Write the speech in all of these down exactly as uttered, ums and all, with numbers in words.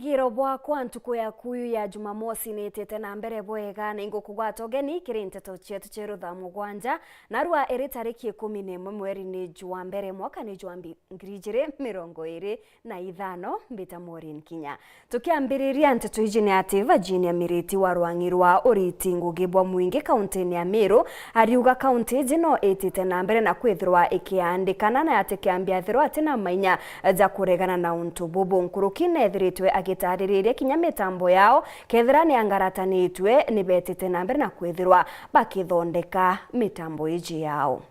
Giro bwakwa ntuku ya kuyu ya Jumamosi niitite na mbere bwega, na ingukugwata ugeni kiri nteto cietu cieru thaa mugwanja, narua iri tariki ikumi na imwe mweri ni jwa mbere mwaka ni jwa mbi-, ngiri ijiri mirongo iri na ithano. Mbita Maureen Kinya. Tukiambiriria nteto iji ni ati Virginia Miriti wa rwang'i rwa uriti ngugi bwa mwingi kauntini ya Meru ariuga kaunti iji no itite na mbere na kwithirwa ikiandikana na ati kiambiathirwa ati na mainya ja kuregana na untu bubu. Nkuruki neethiritwe agitaririria kinya mitambo yao kethira ni angaratanitwe ni betite na mbere na kwithirwa bakithondeka mitambo iji yao.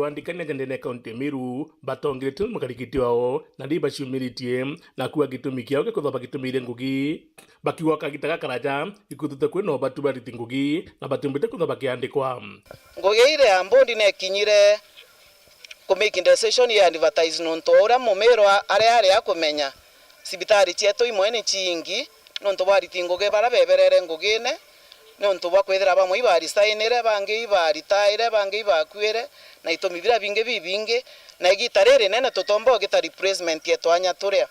Andikania ndene ya kaunti ya Meru batongeretwe ni mukarikiti wao na ni baciumiritie na kuuga gitumi kiao gia kwithirwa bagitumire ngugi bakiuga kagita gakaraja ikwithite kwina ubatu bariti ngugi na batiumbite kwithirwa bakiandikwa. Ngugi iria mbondi nekinyire ku make decision ya advertise nontu o uria mumirwa aria ari akumenya, cibitari cietu imwe ni ciingi nontu bwa ariti ngugi baria beberere ngugine, nontu bwa kwithira bamwe ibarisainire, bangi ibaritaire, bangi ibakuire, na itumi biria bingi bibingi, na igita ririnene tutomba ugita replacement ya twanya turia.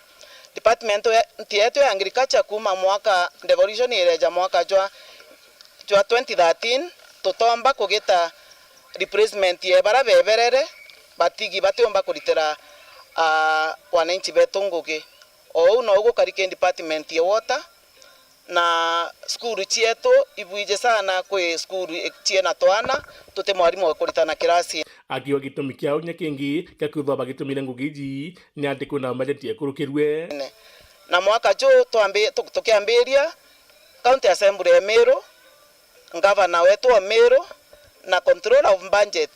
Department ya, yetu ya agriculture kuuma mwaka devolution ireja mwaka jwa, jwa twenty thirteen, tutomba kugita replacement ya baria beberere, batigi batiumba kuritira, ah, wananchi betu ngugi. O uu nou gukari ki department ya water, na cukuru cietu ibwiji sana, kwi cukuru ciina twana tuti mwarimu wa kuritana kirasi. Akiuga gitumi kiao kinya kingi gia kwithirwa bagitumire ngugi iji ni ati kwina mbajeti yekurukirue. Na mwaka juu twambi-, tu-, tukiambiria, County Assembly ya Meru, ngavana wetu wa Meru na controller of budget,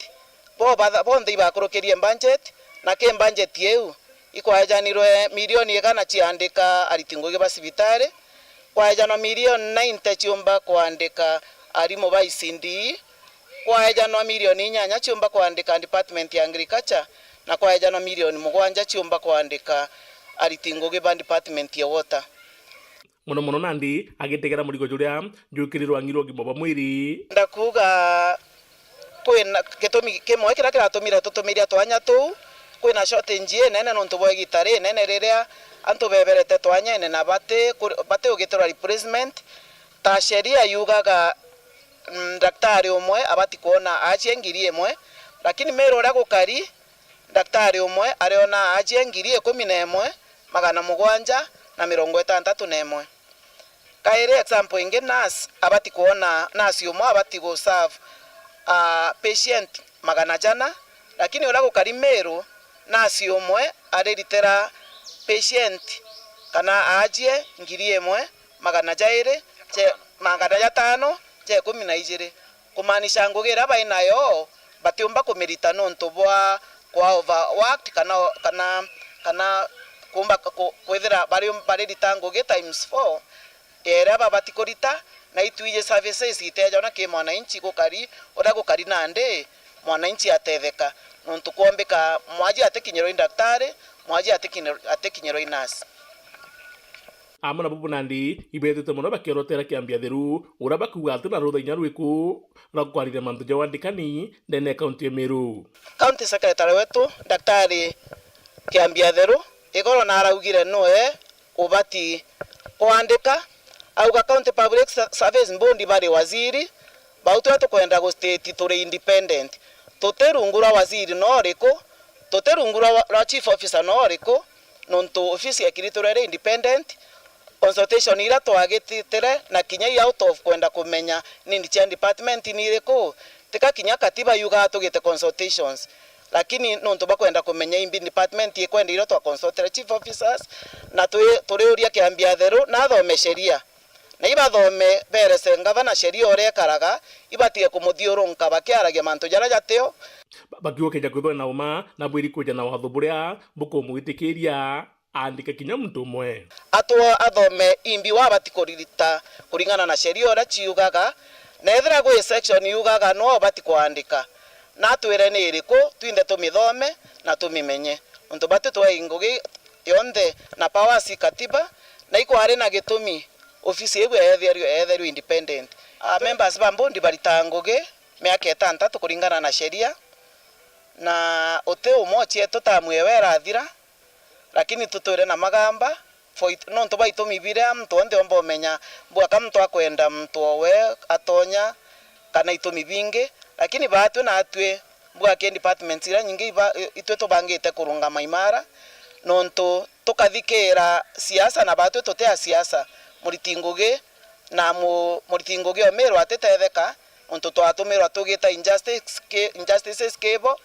bo batha-, bonthe ibakurukirie budget, na ki budget iu ikwaejanirwe milioni igana ciandika ariti ngugi ba cibitari, kwaejanwa milioni ninety ciumba kwandika arimu ba E C D E, kwaejanwa milioni inyanya ciumba kwandika department ya agriculture, na kwaejanwa milioni mugwanja ciumba kwandika ariti ngugi ba department ya water. Mono mono nandi agitegera murigo juria jwikiri rwangi rwa ugima bwa mwiri. Ndakuuga kwina gitumi kimwe kiria kiratumire tutumiria twanya tuu, kwina shortage inene nontu bwa igita rinene riria antu beberete twanyene na bati kuri-, bati ugitirwa replacement. Ta sheria yugaga, mm, ndaktari umwe abati kwona aajie ngiri imwe, lakini Meru uria gukari, ndaktari umwe ariona aajie ngiri ikumi na imwe, magana mugwanja na mirongo itantatu na imwe. Kairi example ingi, nurse abati kwona, nurse umwe abati gu serve, ah, patient magana jana, lakini uria gukari Meru, nurse umwe ariritira patient kana aajie ngiri imwe magana jairi, je, magana jatano ja ikumi na ijiri. Kumaanisha ngugi iria bai nayo batiumba kumirita nontu bwa kwa overworked kana, kana, kana kumba ku-, kwithira bari, baririta ngugi times four ya iria babati kurita, na itwiji services itejona ki mwananchi gukari, uria gukari nandi mwananchi atetheka, nontu kwombika mwaji atikinyirwa i ndaktari, mwaji atikinyirwa, atikinyirwa i nurse. Amwe na bubu nandi ibethite mono bakiorotera kiambiatheru, uria bakuuga ati na rutha inya rwiku rwa kwarire mantu ja wandikani ndene ya kaunti ya Meru. County Secretary wetu, Daktari Kiambiatheru, igoro na araugire nwe ubati kwandika, auga County Public Ser-, Service Board bari waziri, bau twe tukwenda gu state turi independent. Tuti rungu rwa waziri no uriku, tuti rungu rwa, rwa chief officer no uriku, nontu ofisi yekiritwe iri independent. Consultation iria twagititire na kinya i out of kwenda kumenya need cia department ni iriku, tika kinya katiba yugaga tugite consultations. Lakini nontu bwa kwenda kumenya imbi department ikwenda irio twa consultire chief officers, na twi-, turiuria Kiambiatheru na athome sheria. Na ibathome, berese ngavana sheria uria ikaraga, ibatige kumuthiurunka bakiaragia mantu jaria jatio. Ba-, bakiuga keja kwithwa na uma na bwiri kwija na watho buria bukumwitikiria aandike kinya muntu umwe. Atwo athome imbi wabati kuririta kuringana na sheria uria ciugaga, na ethira gwi section yugaga nwe ubati kwandika, na atwire ni iriku, twinthe tumithome na tumimenye. Nontu bati twai ngugi yonthe na powers i katiba, na ikwari na gitumi ofisi iu eetherue, eetherue independent. A members ba board baritaa ngugi miaka itantatu kuringana na sheria, na uti umwe ocietu tamu ewe irathira, lakini tutwire na magamba, For it-, nontu bwa itumi biria muntu onthe omba umenya, mbwaka muntu akwenda muntu owe atonya, kana itumi bingi, lakini baatwi natwi mbwaki departments iria nyingi iba-, itwi tubangite kurungama imara, nontu tukathikira siasa na baatwi tuti a siasa. Muriti ngugi na mu-, muriti ngugi omirwa atitetheka, nontu twatumirwa tugita injustice ki-, injustices kibo.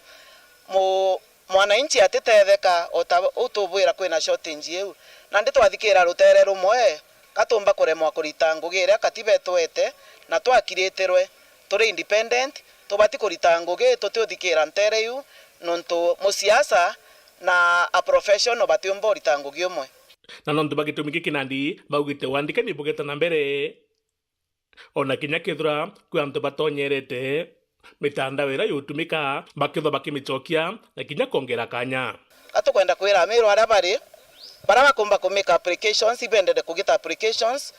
Mu-, mwananchi atitetheka, o ta u tubwira kwina shortage iu. Nandi twathikira rutere rumwe, ka tumba kuremwa kurita ngugi iria katiba itwete, na twakiritirwe turi independent, tubati kurita ngugi tutiuthikira ntere iu, nontu musiasa na a professional batiumba urita ngugi umwe. Na nontu bwa gitumi giki nandi baugite wandikani bugeta na mbere. Ona kinya kethira kwi antu batonyerete, mitandao iria yutumika bakethwa bakimicokia na kinya kwongera kanya. Ka tukwenda kwira amirwa aria bari, baria bakumba kumake applications, ibendere kugita applications,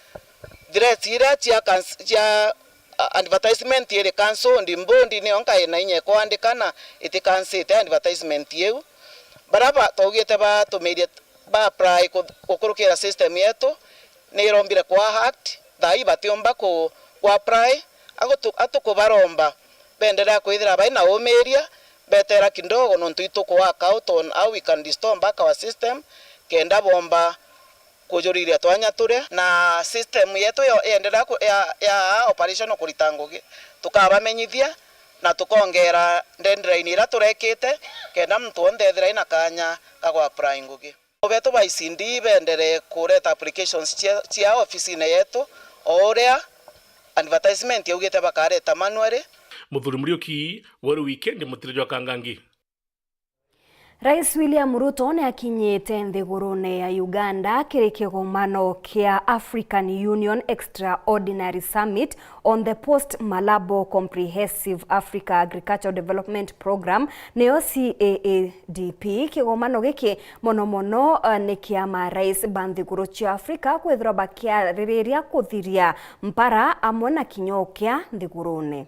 threats iria cia cans-, cia, a-, advertisement iri cancelled, board niyo nka ina inya ikwandikana iti cancelled advertisement iu. Baria ba-, twaugite batumirie ba apply ku-, gukurukira system yetu, ni irombire kwa hacked, thaa ii batiumba ku, ku apply, agutu-, atukubaromba, benderea kwithira bai na umiria, betera kidogo, nontu ituku work out on how we can restore back our system, kenda bomba kujuriria twanya turia, na system yetu yo, yenderea ku, ya, ya operational kurita ngugi, tukabamenyithia, na tukongera deadline iria turekite, kenda muntu onthe ethira ina kanya ka ku apply ngugi. Betu ba E C D bendere kureta applications cia, cia ofisine yetu, o uria advertisement yaugite bakareta manually. Muthuri Muriuki, Weru Weekend, Mutire jwa Kangangi. Rais William Ruto ni akinyite nthigurune ya Uganda kiri kigomano kia African Union Extraordinary Summit on the Post Malabo Comprehensive Africa Agricultural Development Program, niyo C A A D P. Kigomano giki mono mono, eh, ni kia marais ba nthiguru cia Afrika kwithirwa bakiaririria kuthiria mpara amwe na kinya ukia nthigurune.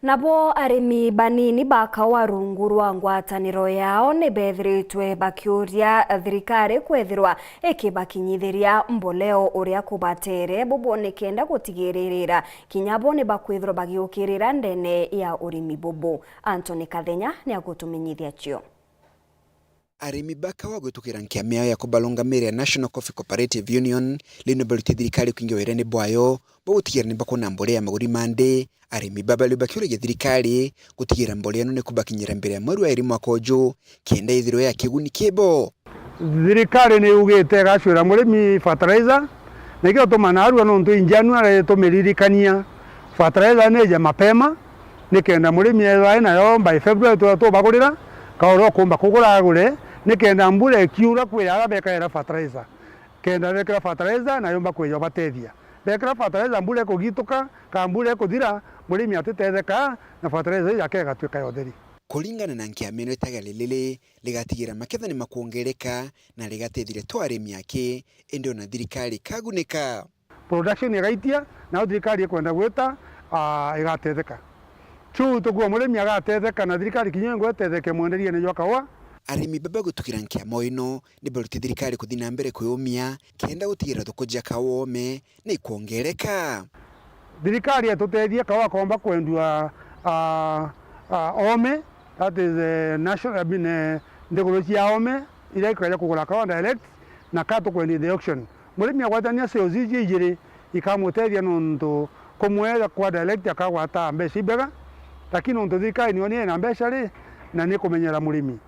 Nabo arimi banini ba kaua rungu rwa ngwataniro yao ni bethiritwe bakiuria thirikari kwethirwa ikibakinyithiria mboleo uria kubatere bubu, ni kenda gutigiririra kinya bo ni bakwithirwa bagiukirira ndene ya urimi bubu. Anthony Kathenya ni agutumenyithia cio. Arimi ba kaua gwitukira nkiama yao ya kubarungamira ya National Coffee Cooperative Union, riu ni baruti thirikari kwingia wirene bwayo bwa gutigira ni bakwona mbolea ya maguri ma nthi. Arimi baba riu bakiuragia thirikari gutigira mbolea ino ni kubakinyira mbere ya mweri wa iri mwaka uju, kenda ithirwe ya kiguni kibo. Thirikari ni yugite igacwira murimi fertilizer, na ikio tuma narua nontu in January tumiririkania fertilizer ni ije mapema, nikenda murimi ethwa ari nayo by February tu-, tubagurira, kaura ukumba kugura agure, nikenda mbura ikiura kwi aria bekaira fertilizer, kenda bekira fertilizer na yumba kwija ubatethia. Bekira fertilizer, mbura ikugituka, ka mbura ikuthira, murimi atitetheka, na fertilizer iji yake igatwika ya utheri. Kuringana na nkiama ino, itagari riri rigatigira maketha ni makwongereka na rigatethia tu arimi aki, indi ona thirikari ikagunika. Production igaitia, nao thirikari ikwenda gwita, ah, igatetheka. Kiu tukuuga murimi agatetheka na thirikari kinya ingwe itetheke mwenderiene jwa kaua. Arimi baba gwitukira nkiama ino ni baruti thirikari kuthi na mbere kwiumia kenda gutigira thoko jia kaua oome ni ikwongereka. Thirikari itutethie kaua komba kwendua, ah, ah, oome, that is, eh, national, I mean, eh, nthiguru cia oome iria ikaja kugura kaua direct, na ka tukwendia in the auction. Murimi agwatania sales iji ijiri ikamutethia nontu kumwetha kwa direct akagwata mbeca ibega, lakini nontu thirikari niyo ni ina mbeca ri, na ni kumenyera murimi,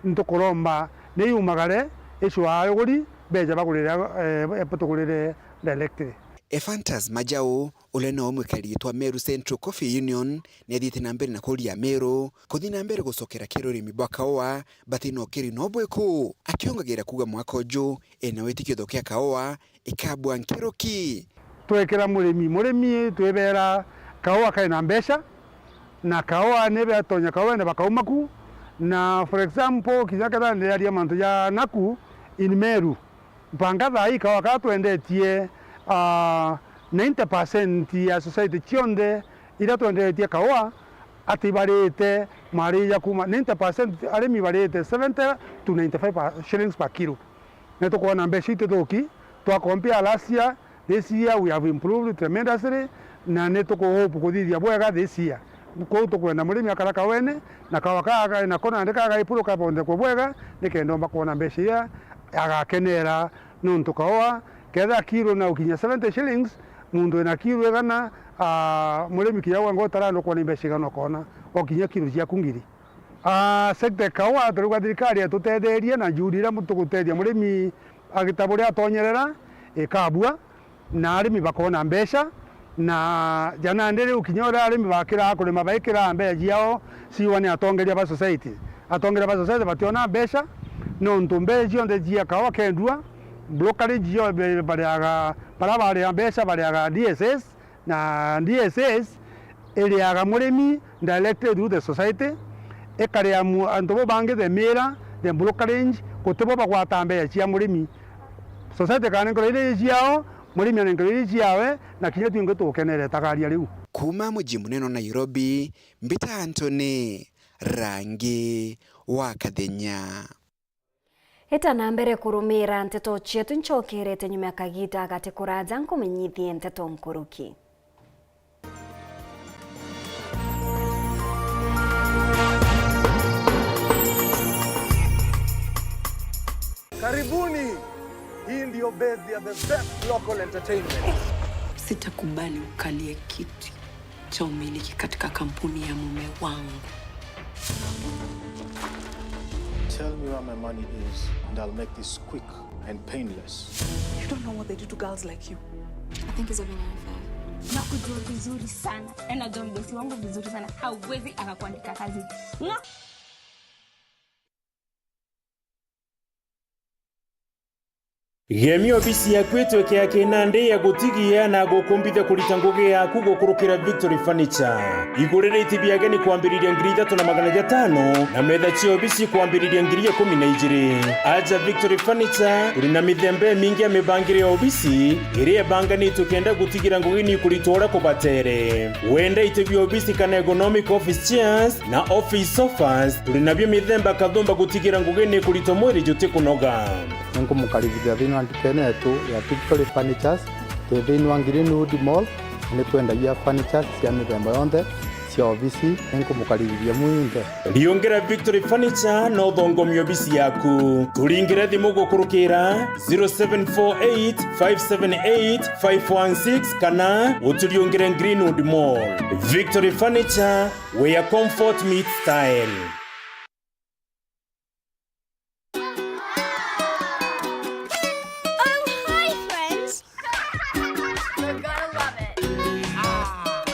ntukuromba ni yumagare icwaa uguri beja bagurire, eh, tugurire directly. Ephantus Majau, uria no umwe kari yitwa Meru Central Coffee Union, ni athiite na mbere na kuria Ameru kuthi na mbere gucokera kiri urimi bwa kaua, bati na ukiri no bwiku, akiongagirira kuuga mwaka uju ena witikio thoko ya kaua ikabua nkuruki. Twekira murimi, murimi twibera kaua kari na mbeca, na kaua ni batonya kauene bakauma ku, na for example, kinya kethira ndiaria mantu ja naku in Meru, mpanga thaa ii kaua kaa twendetie, ah, ninety percent ya society cionthe iria twendetie kaua, ati barite marija kuma ninety percent, arimi barite seventy to ninety-five shillings per kilo. Ni tukwona mbeca itithuki, twa compare last year, this year we have improved tremendously, na ni tuku hope kuthithia bwega this year. Kwou tukwenda murimi akara kauene, na kaua kaa nako nandi kagaipuruka bonthe kwa bwega, nikenda omba kwona mbeca iria agakenera, nontu kaua kethira kilo na ukinya seventy shillings, muntu ena kilo igana, ah, murimi kinya gwe ngotara ndukwona mbeca igana ukona, okinya kilo ciaku ngiri. Ah, sector kaua, turauga thirikari itutetherie na njuri iria tugutethia murimi agita buria atonyerera, ikabua, na arimi bakona mbeca, na ja nandi riu kinya uria arimi bakiraga kurima baikiraga mbeca ciao ciwa ni atongeria ba society. Atongeria ba society bationa mbeca, nontu mbeca cionthe cia kaua kendua, brokerage cio be-, bariaga, baria baria mbeca bariaga D S S, na D S S iriaga murimi directly through the society, ikaria mu-, antu bo bangi the miller, the brokerage, guti bo bagwata mbeca cia murimi. Society ikanenkerwa iria ciao, murimi anenkerwa iria ciawe, na kinya twingi tugukenere tagaria riu. Kuuma muji munene wa Nairobi, mbita Anthony Rangi wa Kathenya. Ita na mbere kurumira nteto cietu, ncokerete nyuma ya kagiita gati kuraja nkumenyithie nteto nkuruki. Karibuni. Hii ndio base ya the best local entertainment. Sitakubali ukalie kiti cha umiliki katika kampuni ya mume wangu. Tell me where my money is and I'll make this quick and painless. You don't know what they do to girls like you. I think he's having an affair. Nakujua vizuri sana. Na najua mdosi wangu vizuri sana. Hauwezi akakuandika kazi. Nga- Gemia obisi yaku itweke ya kinandi ya gutigia na gukumbithia kurita ngugi yaku gukurukira Victory Furniture. Igurire iti bia ageni kwambiriria ngiri ithatu na magana jatano na metha cia obisi kwambiriria ngiri ikumi na ijiri. Aja Victory Furniture, turi na mithemba imingi ya mibangire ya obisi iria ibanganitwe kenda gutigira ngugi ni ikuritwa uria kubatere. Wenda iti bia obisi kana ergonomic office chairs na office sofas, turi nabio mithemba kathumba gutigira ngugi ni ikuritwa mwiri jutikunoga. Ninkumukaribithia thiini wa ndukene yetu ya Victory Furnitures. Twi thiini wa Greenwood Mall, na ni twendagia furnitures cia mithemba yonthe cia obisi. Ninkumukaribithia mwinthe. Riungira Victory Furniture na uthongomie obisi yaku. Turingire thimu gukurukira zero seven four eight, five seven eight, five one six kana uturiungire Greenwood Mall. Victory Furniture, where comfort meets style. Oh, hi, friends. You're gonna love it. Ah,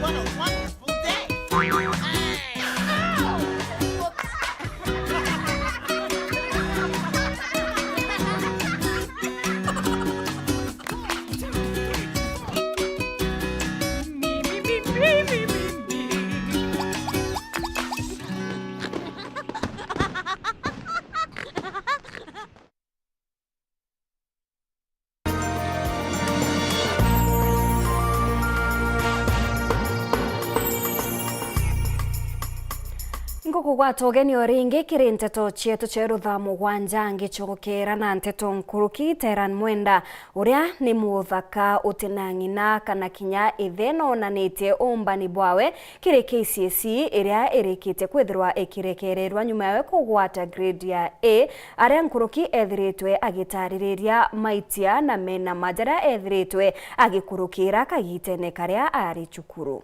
what a wonderful day. Hey. Ow. Whoops. Ngukugwata ugeni o ringi kiri nteto cietu cia rutha mugwanja, ngicokera na nteto nkuruki. Teran Mwenda, uria ni muthaka utina ng'ina kana kinya ithe, noonanitie uumbani bwawe kiri K C S E iria irikitie kwithirwa ikirekererwa nyuma yawe kugwata grade ya A, aria nkuruki ethiritwe agitaririria maitia na mena ma jaria ethiritwe agikurukira kagitene karia ari cukuru.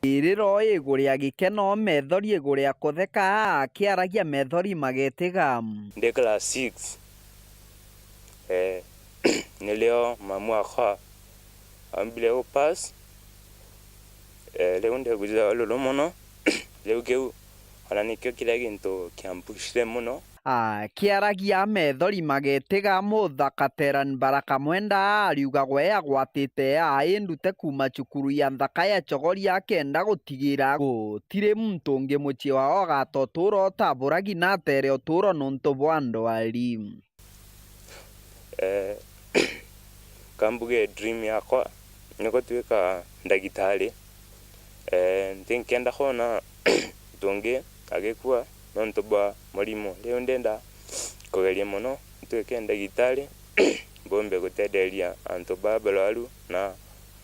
Riroo iguri ya gikeno, methori iguri ya kutheka, akiaragia methori magetiga. Ndi class six, eh, nirio mamu akwa Ambire gu pass, eh, riu ndiguija ururu mono. Riu kiu ona nikio kiria gintu kiampushire mono. Akiaragia Methori Magetiga, Muthaka Teran Baraka Mwenda ariuga gwe agwatite aindute kuuma cukuru ya nthaka ya Chogoria akenda gutigira gutiri muntu ungi mucii wao agata utuuro utaburagi na atere utuuro nontu bwa ndwari. Eh, kambuge dream yakwa ni gutwika ndagitari. Eh, ntinkenda kwona muntu ungi agikua nontu bwa murimo. Riu ndenda kugeria mono ntwike ndagitari, mbumbe gutetheria antu baa barwaru na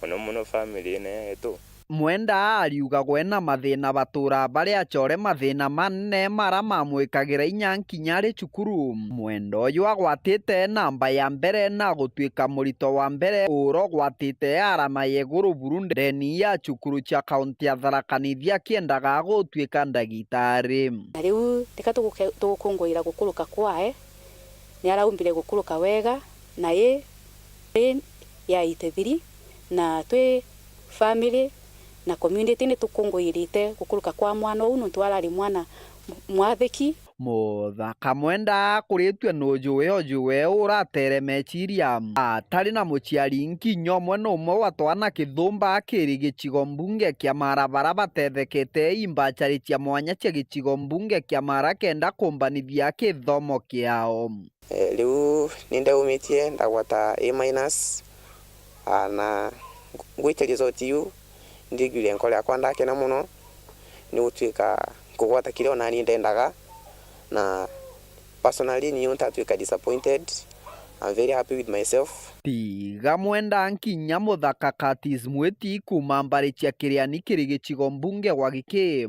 mono mono family ino yetu. Mwenda ariuga gwe na mathina batura bari acore mathina manene mara mamwikagira inya nkinya ari cukuru. Mwenda uyu agwatite namba ya mbere na gutwika murito wa mbere ura ugwatite arama ya iguru buru ndeni ya cukuru cia kaunti ya Tharaka Nithi akiendaga gutwika ndagitari. Na riu tika tuguke-, tugukunguira gukuruka kwae, ni araumbire gukuruka wega na i, i ya eighty three, na twi family na community ni tukunguirite gukuruka kwa mwana uu nontu arari mwana mwathiki. Muthaka Mwenda akuritue nujuwe ujuwe uratere meciria atari na muciari nkinya umwe na umwe wa twana kithumba kiri gicigo mbunge kia Mara bara batethekete imbachari cia mwanya cia gicigo mbunge kia Mara kenda kumbanithia kithomo kiao. Eh, riu ni ndaumitie ndagwata A minus, ah, na ngwite result iu, ndigwire nkoro yakwa ndakena mono, ni gutwika nkugwata kiria onani ndendaga, na personally niu ntatwika disappointed. I'm very happy with myself. Tiga Mwenda nkinya Muthaka Curtis Mwiti kuuma mbari cia Kiriani kiri gicigo mbunge gwa Giki,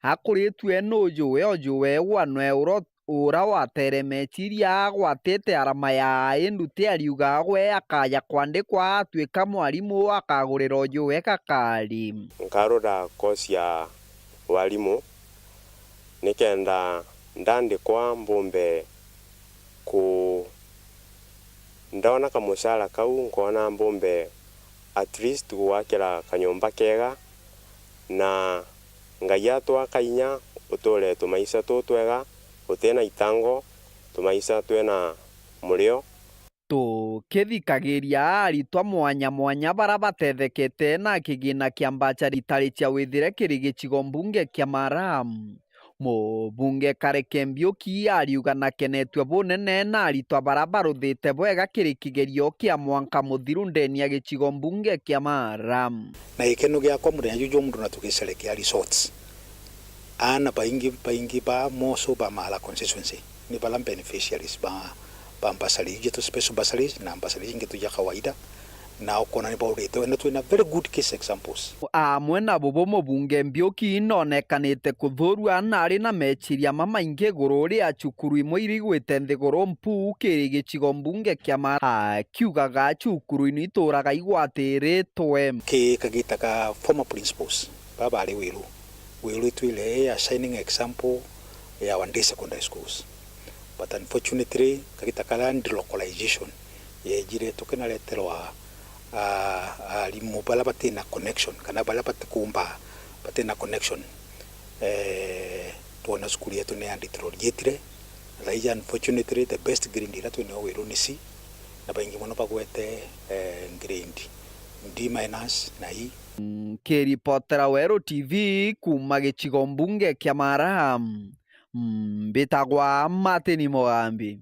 akuritue nujuwe ujuwe wanwe uro ura watere meciria agwatite arama ya A nduti ariuga gwe akaja kwandikwa atwika mwarimu akagurira ujuwe gakari. Nkarura course ya warimu nikenda ndandikwa mbumbe ku-, ndona kamucara kau nkona mbumbe at least gwakira kanyomba kega, na Ngai atwaka inya uture tumaisha tutwega, utina itango, tumaisha twina murio. Tukithikagiria aritwa mwanya mwanya bara batethekete na kigina kia mbacha ritari cia withire kiri gicigo mbunge kia Mara. Mubunge Kareke Mbiuki ariuga nakenetue bunene na aritwa bara baruthite bwega kiri kigerio kia mwanka muthiru ndeni ya gicigo mbunge kia Mara. Na gikeno giakwa muthenya juju muntu na tugicerekea results. Aana baingi, baingi ba Moso ba Mara constituency ni bara beneficiaries ba, ba bursary iji tu special bursaries na bursaries ingi tu ja kawaida. Na ukona ni baurite, na twina very good case examples. Amwe na bubu mubunge Mbiuki nonekanite kuthurua na ari na meciria mamaingi iguru ria cukuru imwe irigwite nthiguru mpu kiri gicigo mbunge kia Mara, akiugaga cukuru ino ituraga igwatiritwe. Ki kagita ka former principals baba bari Wiru. Wiru itwire a shining example ya our day secondary schools. But unfortunately, kagita karia delocalization yejire tukinareterwa, ah, arimu baria batina connection, kana baria batikumba, batina connection. Eh, twona cukuru yetu ni ya deteriorate. Thaija, unfortunately, the best grade iria twinayo Wiru ni C, na baingi mono bagwete, eh, grade D minus na E. Nkiripotera Weru T V kuuma gicigo mbunge kia Mara, mbitagwa Martin Mugambi.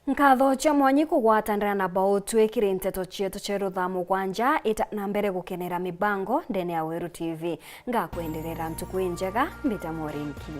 Nkatho cia mwanyi kugwatanira na bautwi kiri nteto cietu cia rutha mugwanja ita na mbere gukenera mibango ndene ya Weru T V. Ngakwenderera ntuku injega, mbita Morinki.